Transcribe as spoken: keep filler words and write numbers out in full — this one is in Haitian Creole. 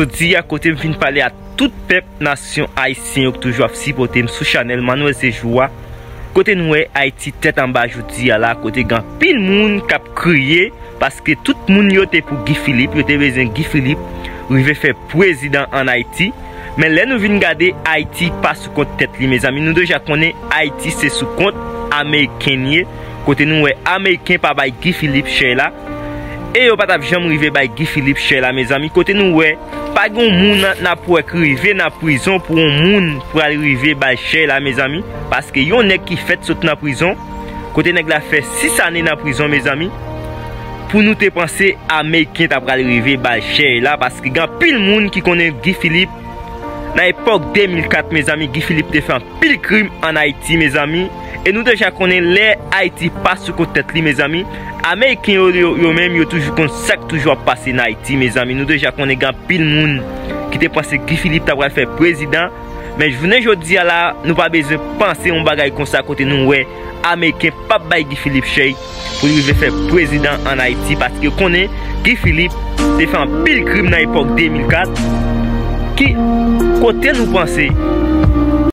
Jodi a, kote m vin pale a tout pèp nasyon ayisyen yo ki toujou ap sipòte m sou chanèl Manuel Sejour a, kote nou wè Ayiti tèt anba jodi a la, kote gen anpil moun k ap kriye, paske tout moun yo te pou Guy Philippe, yo te bezwen Guy Philippe rive fè prezidan ann Ayiti. Men lè nou vin gade, Ayiti pa sou kont tèt li, mezanmi. Nou deja konnen Ayiti se sou kont ameriken li ye, kote nou wè ameriken pa bay Guy Philippe chèy la, e yo pa t ap janm rive bay Guy Philippe chèy la, mezanmi. Kote nou wè, pa gen yon moun n ap wè k rive nan prizon pou yon moun pral rive bay chèy la, mezanmi, paske yon nèg ki fèt sot nan prizon, kote nèg la fè sis ane nan prizon, mezanmi, pou nou te panse ameriken ta pral rive bay chèy la, paske gen anpil moun ki konnen Guy Philippe. Nan epòk de mil kat, mezanmi, Guy Philippe te fè anpil krim ann Ayiti, mezanmi. E nou deja konnen lè Ayiti pa sou kont tèt li, mezanmi, ameriken yo, yo, yo menm, yo toujou konn sa k toujou ap pase nan Ayiti, mezanmi. Nou deja konnen gen anpil moun ki te panse Guy Philippe ta pral fè prezidan. Men jounen jodi a la, nou pa bezwen panse yon bagay konsa, kote nou wè ameriken p ap bay Guy Philippe chèy pou li rive fè prezidan ann Ayiti, paske yo konnen Guy Philippe te fè anpil krim nan epòk de mil kat. Ki kote nou panse